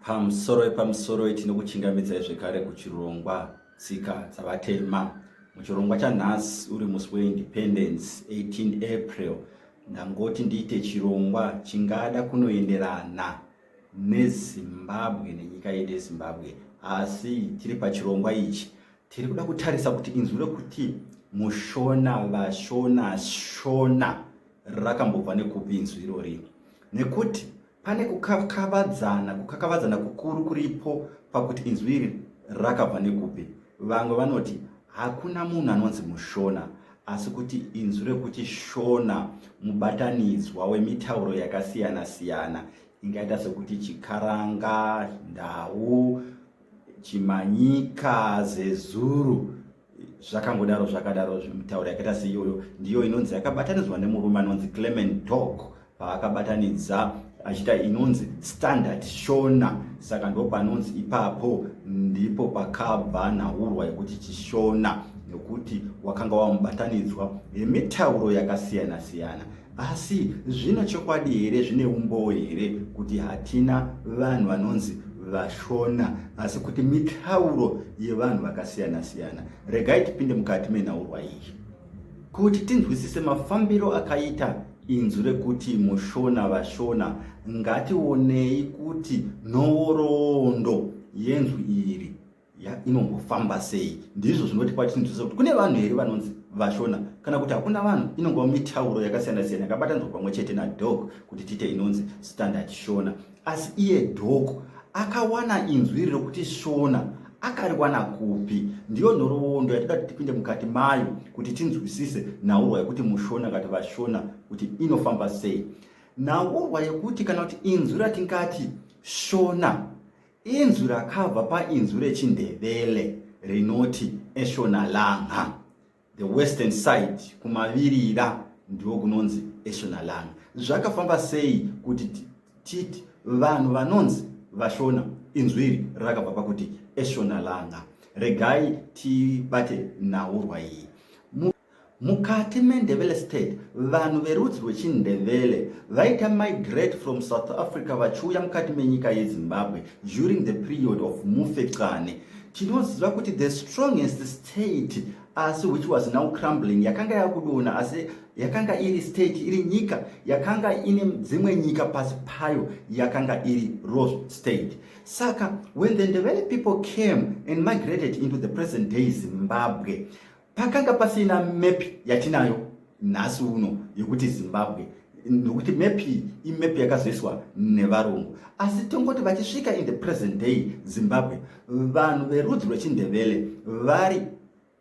Pamusoro pamusoro, tinokuchingamidzai zvekare kuchirongwa Tsika Dzavatema. Muchirongwa chanhasi, uri musi weIndependence, 18 April, ndangoti ndiite chirongwa chingada kunoenderana neZimbabwe, nenyika yedu yeZimbabwe. Asi tiri pachirongwa ichi, tiri kuda kutarisa kuti inzwi rekuti muShona, vaShona, Shona rakambobva nekupi inzwi irori, nekuti pane kukakavadzana kukuru kuripo pakuti inzwi iri rakabva nekupi. Vamwe vanoti hakuna munhu anonzi muShona, asi kuti inzwi rekuti Shona mubatanidzwa wemitauro yakasiyana-siyana, ingaita sekuti Chikaranga, Ndau, Chimanyika, Zezuru, zvakangodaro zvakadaro. Mitauro yakaita seiyoyo ndiyo inonzi yakabatanidzwa nemurume anonzi Clement Dog paakabatanidza achiita inonzi Standard Shona. Saka ndo panonzi ipapo ndipo pakabva nhaurwa yekuti chiShona, nekuti wakanga wamubatanidzwa yemitauro yakasiyana siyana. Asi zvino chokwadi here, zvine umbowo here kuti hatina vanhu vanonzi vaShona, asi kuti mitauro yevanhu vakasiyana siyana? Regai tipinde mukati menhaurwa iyi kuti tinzwisise mafambiro akaita inzwi rekuti muShona, vaShona. Ngationei kuti nhoroondo yenzwi iri inombofamba sei. Ndizvo zvinotipa tinzwisise kuti kune vanhu here vanonzi vaShona kana kuti hakuna vanhu, inongova mitauro yakasiyana siyana yakabatanidzwa pamwe chete naDog kuti tiite inonzi Standard Shona. Asi iye Dog akawana inzwi iri rokuti Shona, akariwana kupi? Ndiyo nhoroondo yatida kuti tipinde mukati mayo kuti tinzwisise nhaurwa yekuti muShona kati vaShona kuti inofamba sei. Nhaurwa yekuti kana kuti inzwi ratingati Shona, inzwi rakabva painzwi rechiNdevele rinoti Eshonalanga, the western side, kumavirira ndiwo kunonzi Eshonalanga. Zvakafamba sei kuti titi vanhu vanonzi vaShona? Inzwi iri rakabva pakuti Eshonalanga. Regai tibate nhaurwa iyi. Mukati meNdebele State, vanhu verudzi rwechiNdebele vaita migrate from South Africa vachiuya mukati menyika yeZimbabwe during the period of Mufecane. Tinoziva kuti the strongest state, asi which was now crumbling, yakanga yakudonha, asi yakanga iri state, iri nyika yakanga ine dzimwe nyika pasi payo, yakanga iri Rozvi State. Saka when the Ndebele people came and migrated into the present day Zimbabwe, pakanga pasina map yatinayo nhasi uno yekuti Zimbabwe, nokuti map iyi imap yakazoiswa nevarungu. Asi tongoti vachisvika in the present day Zimbabwe, vanhu verudzi rwechiNdevele vari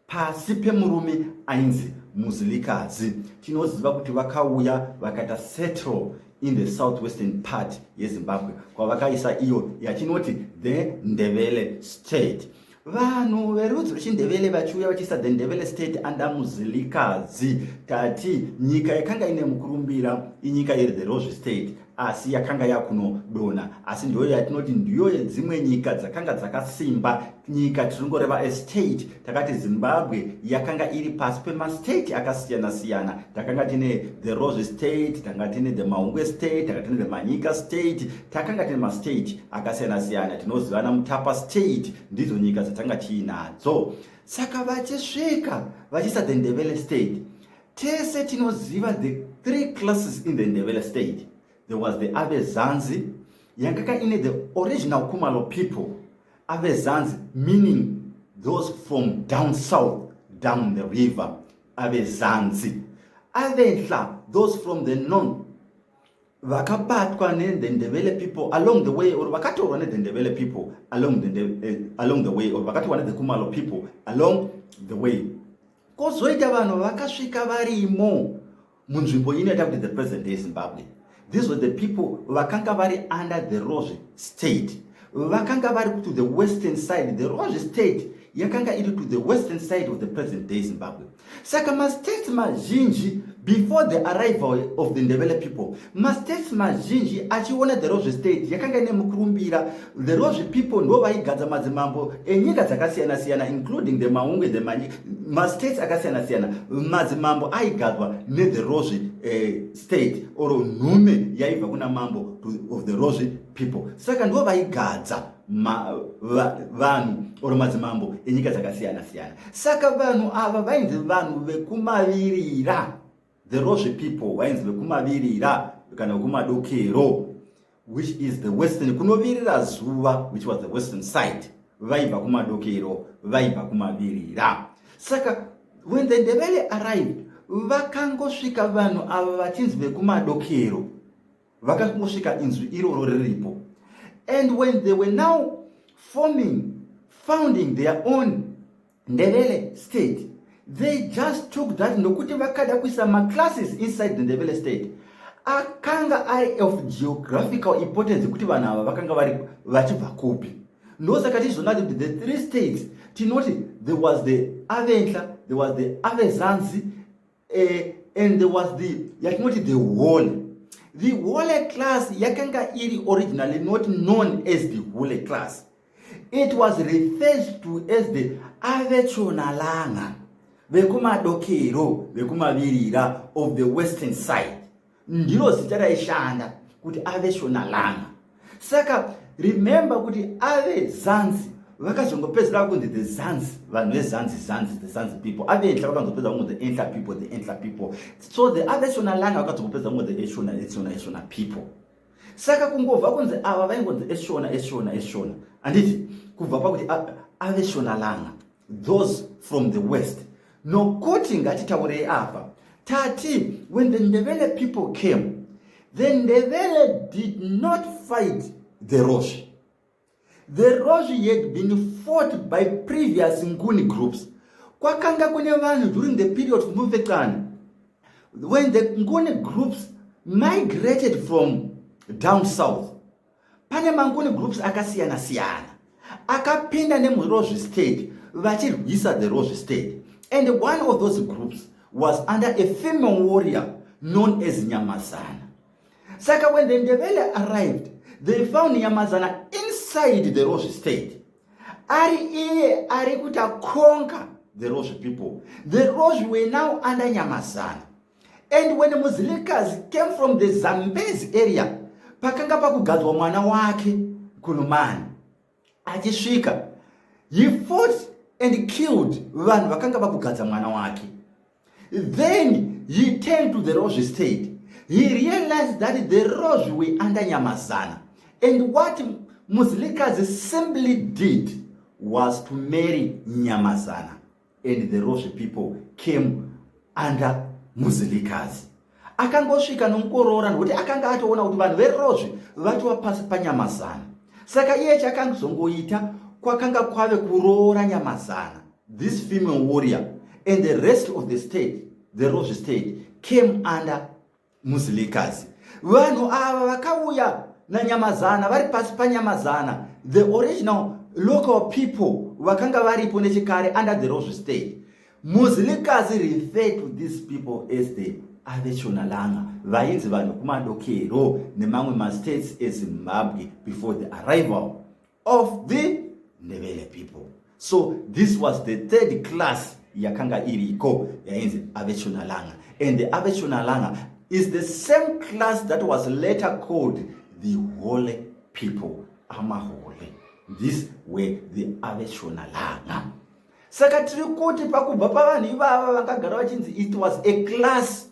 pasi pemurume ainzi Muzilikazi, tinoziva kuti vakauya vakaita settle in the southwestern part yeZimbabwe, kwavakaisa iyo yatinoti the Ndevele State. Vanhu verudzi rwechiNdevele vachiuya vachiisa the Ndevele State under Muzilikazi, tati nyika yakanga ine mukurumbira inyika iri the Rozvi State, asi yakanga yakunodonha, asi ndiyo yatinoti ndiyo yedzimwe nyika dzakanga dzakasimba. Nyika tiringoreva a state. Takati Zimbabwe yakanga iri pasi pemastate akasiyana siyana. Takanga tine the Rozvi State, tanga tine the Maungwe State, tanga tine the Manyika State, takanga tine mastate akasiyana siyana, tinozivana Mutapa State. Ndidzo nyika dzatanga tiinadzo. Saka vachisvika vachiisa the Ndebele State, tese tinoziva the three classes in the Ndebele State. There was the Avezanzi, yangaka ine the original Kumalo people. Avezanzi meaning those from down south, down the river, Avezanzi. Avenhla, those from the north, vakabatwa nethe Ndebele people along the way, or vakatorwa nethe Ndebele people along the way, or vakatorwa nethe Kumalo people along the way. Kwozoita vanhu vakasvika varimo munzvimbo inoita kuti the present day Zimbabwe. These were the people vakanga vari under the Rozvi State, vakanga vari to the western side. The Rozvi State yakanga iri to the western side of the present day Zimbabwe. Saka mastates mazhinji before the arrival of the Ndebele people, mastates mazhinji achiona the Rozvi State yakanga ine mukurumbira, the Rozvi people ndo vaigadza madzimambo enyika dzakasiyana siyana, including the Maungwe, the mastates akasiyana siyana. Madzimambo aigadzwa nethe Rozvi State, or nhume yaibva kuna mambo of the Rozvi people. Saka ndo vaigadza vanhu or madzimambo enyika dzakasiyana siyana. Saka vanhu ava vainzi vanhu vekumavirira. The Rozvi people vainzi vekumavirira kana vekumadokero, which is the western, kunovirira zuva, which was the western side. Vaibva kumadokero, vaibva kumavirira. Saka when the Ndebele arrived, vakangosvika vanhu ava vachinzi vekumadokero. Vakangosvika inzwi iroro riripo. And when they were now forming, founding their own Ndebele state, they just took that, nokuti vakada kuisa maclasses inside the Ndebele state akanga ari of geographical importance, kuti vanhu ava vakanga vari vachibva kupi. Ndosaka tichizoona kuti the three states tinoti there was the Avenhla, there was the Avezansi, and there was the yatinoti the Hole. The Hole class yakanga iri originally not known as the Hole class. It was referred to as the Avechonalanga, vekumadokero, vekumavirira, of the western side. Ndiro zita raishanda kuti Aveshonalanga. Saka remember kuti Ave Zanzi vakazongopedzera kunzi the Zanzi, vanhu veZanzi, Zanzi, the Zanzi people. Avenhla vakazopedza kunzi the Enhla people, the Enhla people. So the Aveshonalanga vakazongopedza kunzi the Eshona, Eshona, Eshona people. Saka kungobva kunzi ava vaingonzi Eshona, Eshona, Eshona, handiti? Kubva pakuti Aveshonalanga, those from the west. Nokuti ngatitaurei apa, tati when the Ndebele people came, the Ndebele did not fight the Rozvi. The Rozvi had been fought by previous Nguni groups. Kwakanga kune vanhu during the period of Mfecane, when the Nguni groups migrated from down south. Pane maNguni groups akasiyana siyana akapinda nemuRozvi state vachirwisa the Rozvi state, and one of those groups was under a female warrior known as Nyamazana. Saka when the Ndebele arrived, they found Nyamazana inside the Rozvi state, ari iye ari kuta conquer the Rozvi people. The Rozvi were now under Nyamazana. And when Muzilikazi came from the Zambezi area, pakanga pakugadzwa mwana wake Kulumani, achisvika, he fought and killed vanhu vakanga vakugadza mwana wake. Then he turned to the Rozvi state. He realized that the Rozvi were under Nyamazana, and what Muzilikazi simply did was to marry Nyamazana, and the Rozvi people came under Muzilikazi. Akangosvika nomukorora, nokuti akanga atoona kuti vanhu veRozvi vatova pasi paNyamazana. Saka iye chakazongoita kwakanga kwave kuroora Nyamazana, this female warrior, and the rest of the state, the Rozvi state, came under Muzilikazi. Vanhu ava vakauya naNyamazana vari pasi paNyamazana, the original local people vakanga varipo nechekare under the Rozvi state, Muzilikazi referred to these people as the Aveshonalanga, vainzi vanhu kumadokero nemamwe mastates eZimbabwe before the arrival of the Ndebele people. So this was the third class yakanga iriko, yainzi Aveshonalanga, and the Aveshonalanga is the same class that was later called the Hole people, Amahole. These were the Aveshonalanga. Saka tiri kuti pakubva pavanhu ivava vangagara vachinzi it was a class,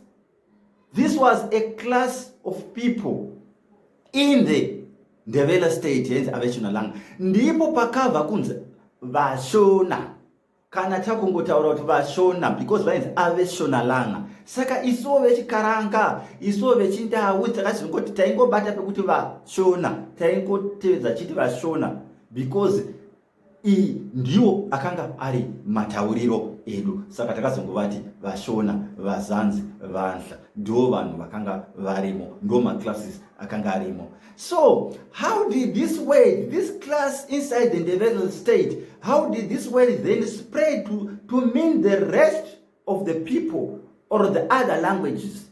this was a class of people in the Ndebele state yainzi Aveshonalanga. Ndipo pakabva kunzi Vashona. Kana takungotaura kuti Vashona, because vainzi Aveshonalanga. Saka isuwo vechiKaranga, isuwo vechiNdau, takazongoti taingobata pekuti Vashona, taingotevedza chiti Vashona, because iyi ndiwo akanga ari matauriro edu. Saka takazongovati Vashona, Vazanzi, Vanhla. Ndo vanhu vakanga varimo, ndo maclasses akanga arimo. So how did this word, this class inside the Ndebele state, how did this word then spread to mean the rest of the people or the other languages,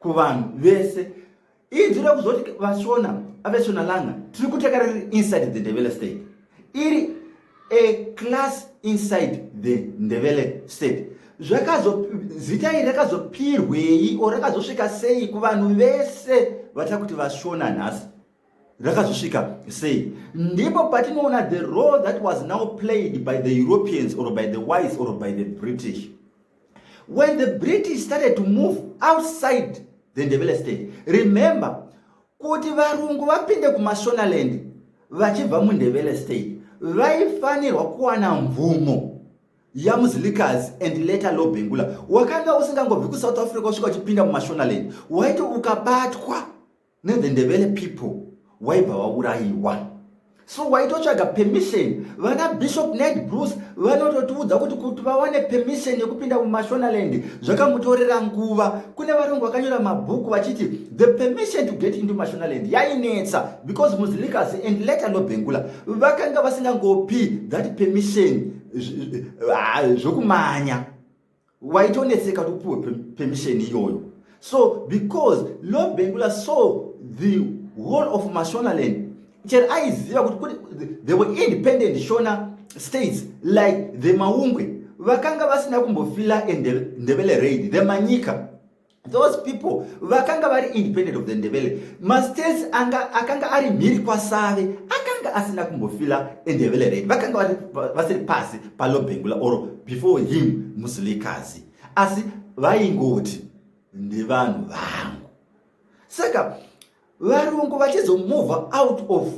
kuvanhu vese? Inzwi rekuzoti Vashona, Aveshonalanga, tiri kuteka riri inside the Ndebele state, iri a class inside the Ndebele state. Zvakazo zita iri rakazopirwei o rakazosvika sei kuvanhu vese vatakuti Vashona nhasi? Rakazosvika sei? Ndipo patinoona the role that was now played by the Europeans or by the whites or by the British. When the British started to move outside the Ndebele State, remember kuti varungu vapinde kuMashonaland vachibva muNdebele State, vaifanirwa kuwana mvumo yaMuzilikazi and later Lobengula. Wakanga usingangobvi kuSouth Africa usvika uchipinda muMashonaland. Waiti ukabatwa nethe Ndebele people, waibva waurayiwa. So waitotsvaga permission. Vana Bishop Ned Bruce vanototiudza kuti vawane permission yekupinda muMashonaland zvakamutorera nguva. Kune varungu vakanyora mabhuku vachiti the permission to get into Mashonaland yainetsa because Muzilikazi and later Lobengula vakanga vasingangopi that permission zvokumanya. Waitonetseka kuti upiwe permission iyoyo. So because Lobengula saw the whole of Mashonaland, chero aiziva kuti there were independent Shona states like the Maungwe, vakanga vasina kumbofila Ndebele raid, the Manyika, those people vakanga vari independent of the Ndebele. Mastates akanga ari mhiri kwaSave akanga asina kumbofila eNdebele raid, vakanga vasiri pasi paLobengula or before him Muzilikazi, asi vaingoti ndevanhu vangu. Saka varungu vachizomove out of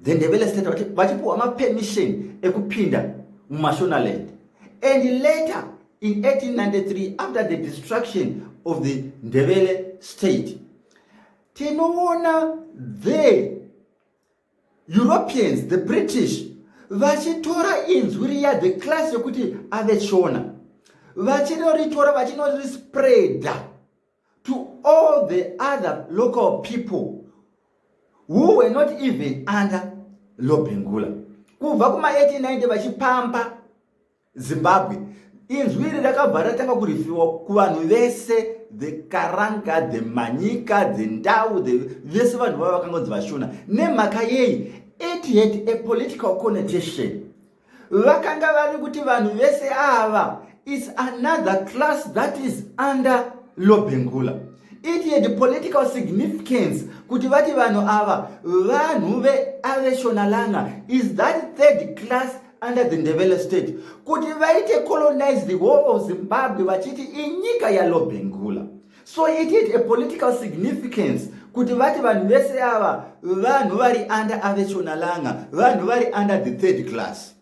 the Ndebele State, vachipiwa mapermission ekupinda muMashonaland, and later in 1893, after the destruction of the Ndebele State, tinoona the Europeans, the British, vachitora inzwi riya, the class yekuti ave Shona, vachinoritora vachinorispreada to all the other local people who were not even under Lobengula. Kubva kuma1890 vachipamba Zimbabwe, inzwi iri rakabva ratanga kuriferiwa kuvanhu vese, the Karanga, the Manyika, the Ndau, vese vanhu vava vakangonzi vaShona. Nemhaka yei? It had a political connotation. Vakanga vari kuti vanhu vese ava is another class that is under Lobengula. It had political significance kuti vati vanhu ava, vanhu veAveshonalanga, is that third class under the Ndebele State, kuti vaite colonize the whole of Zimbabwe vachiti inyika yaLobengula. So it had a political significance kuti vati vanhu vese ava vanhu vari under Aveshonalanga, vanhu vari under the third class.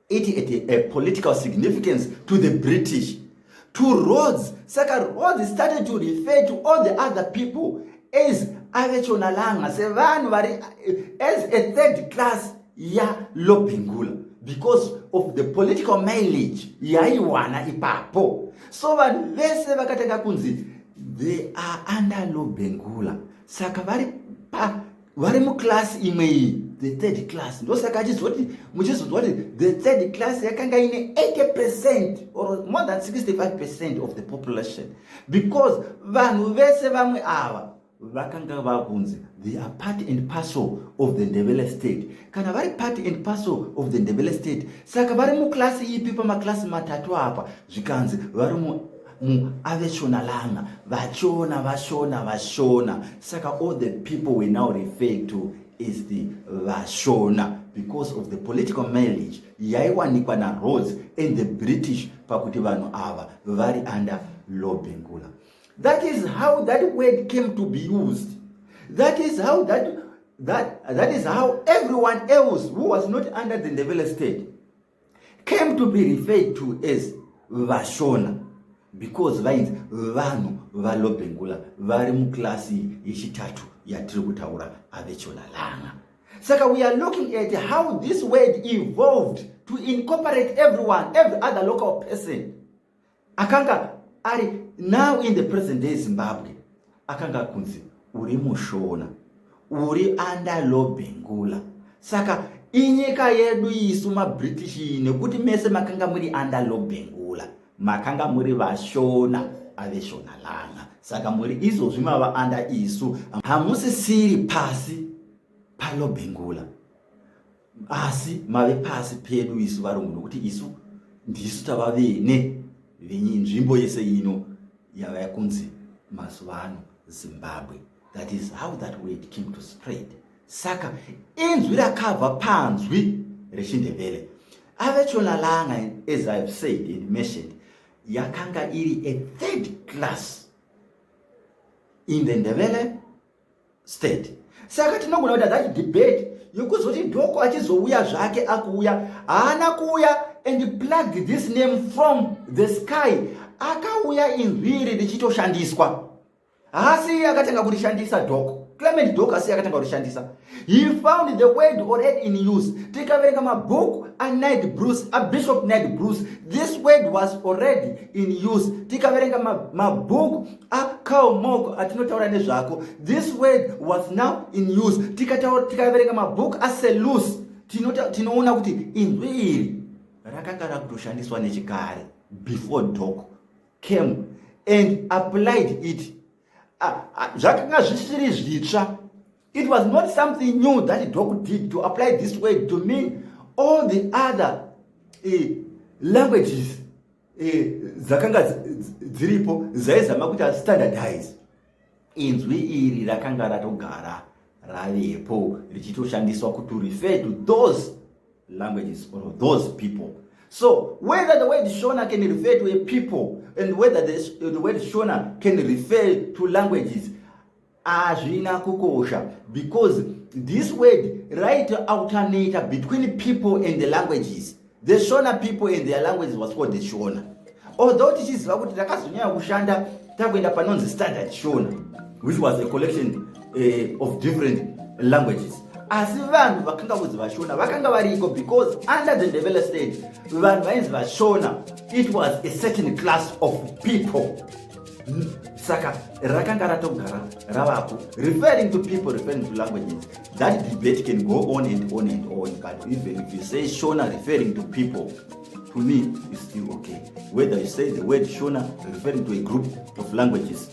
It had a political significance to the British, to Rhodes. Saka Rhodes started to refer to all the other people as Aveshonalanga, sevanhu vari as a third class yaLobengula because of the political mileage yaiwana ipapo. So vanhu vese vakatanga kunzi they are under Lobengula. Saka vari pa vari muklasi imwe iyi, the third class. Ndosaka achizoti, muchizonzwa kuti the third class yakanga ine 80% or more than 65% of the population, because vanhu vese vamwe ava vakanga vakunzi they are part and parcel of the Ndebele State. Kana vari part and parcel of the Ndebele State, saka vari muklasi ipi pamaklasi matatu apa? Zvikanzi vari muAveshonalanga, vachona, vaShona, vaShona. Saka all the people we now refer to is the vaShona because of the political mileage yaiwanikwa naRhodes and the British pakuti vanhu ava vari under Lobengula. That is how that word came to be used. That is how that, that, that is how everyone else who was not under the Ndebele State came to be referred to as vaShona, because vainzi vanhu vaLobengula, vari muklasi yechitatu yatiri kutaura, Avechonalanga. Saka we are looking at how this word evolved to incorporate everyone, every other local person akanga ari now in the present day Zimbabwe, akanga kunzi uri muShona, uri under Lobengula. Saka inyika yedu isu maBritish, nekuti mese makanga muri under Lobengula, makanga muri vaShona, Aveshonalanga. Saka muri izvozvi mava under isu, hamusisiri pasi paLobengula, asi mave pasi pedu isu varungu, nokuti isu ndisu tava vene venyinzvimbo yese ino yava kunzi mazuva ano Zimbabwe. That is how that word came to spread. Saka inzwi rakabva panzwi rechiNdebele. AveTshonalanga, as I've said and mentioned, yakanga iri a third class in the Ndebele state. Saka tinogona kuita that debate yekuzoti Doko achizouya zvake, akuuya, haana kuuya and plugged this name from the sky. Akauya inzwi iri richitoshandiswa. Haasi akatanga kurishandisa Doko Clement Doko, asi akatanga kurishandisa. He found the word already in use. Tikaverenga mabhuku aKnight Bruce, aBishop Knight Bruce, this word was already in use. Tikaverenga mabhuku aCarl Mok atinotaura nezvako, this word was now in use. Tikaverenga mabhuku aSelous, tinoona kuti inzwi iri rakanga rakutoshandiswa nechikare before Doc came and applied it. Zvakanga zvisiri zvitsva. It was not something new that Doc did to apply this word to mean all the other languages dzakanga dziripo dzaizama kuti standardize. Inzwi iri rakanga ratogara ravepo richitoshandiswa to refer to those languages or those people. So whether the word Shona can refer to a people and whether the word Shona can refer to languages, hazvina kukosha, because this word right alternator between people and the languages. The Shona people and their languages was called the Shona, although tichiziva kuti rakazonyanya kushanda takuenda panonzi Standard Shona, which was a collection of different languages. Asi vanhu vakanga kunzi vaShona vakanga variko, because under the Ndebele state vanhu vainzi vaShona, it was a certain class of people. Saka rakanga ratogara ravapo, referring to people, referring to languages. That debate can go on and on and on, but even if you say Shona referring to people, to me is still okay. Whether you say the word Shona referring to a group of languages,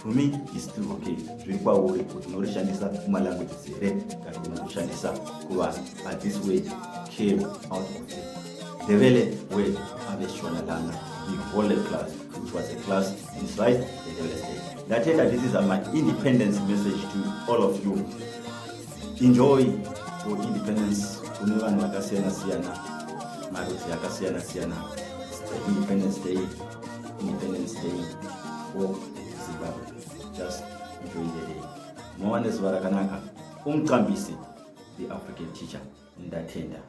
to me is still okay. Zviri kwauri kuti unorishandisa kumalanguages here kana unorishandisa kuvanhu, but this word came out of the Ndebele word abeShonalanga, the whole class, which was a class inside the Ndebele state. Ndatenda. This is my independence message to all of you. Enjoy for independence. Kune vanhu vakasiyana siyana, marudzi akasiyana siyana. The Independence Day, Independence Day for Zimbabwe. Just enjoy the day. Muwane zuva rakanaka. Umqambisi, the African Teacher. Ndatenda.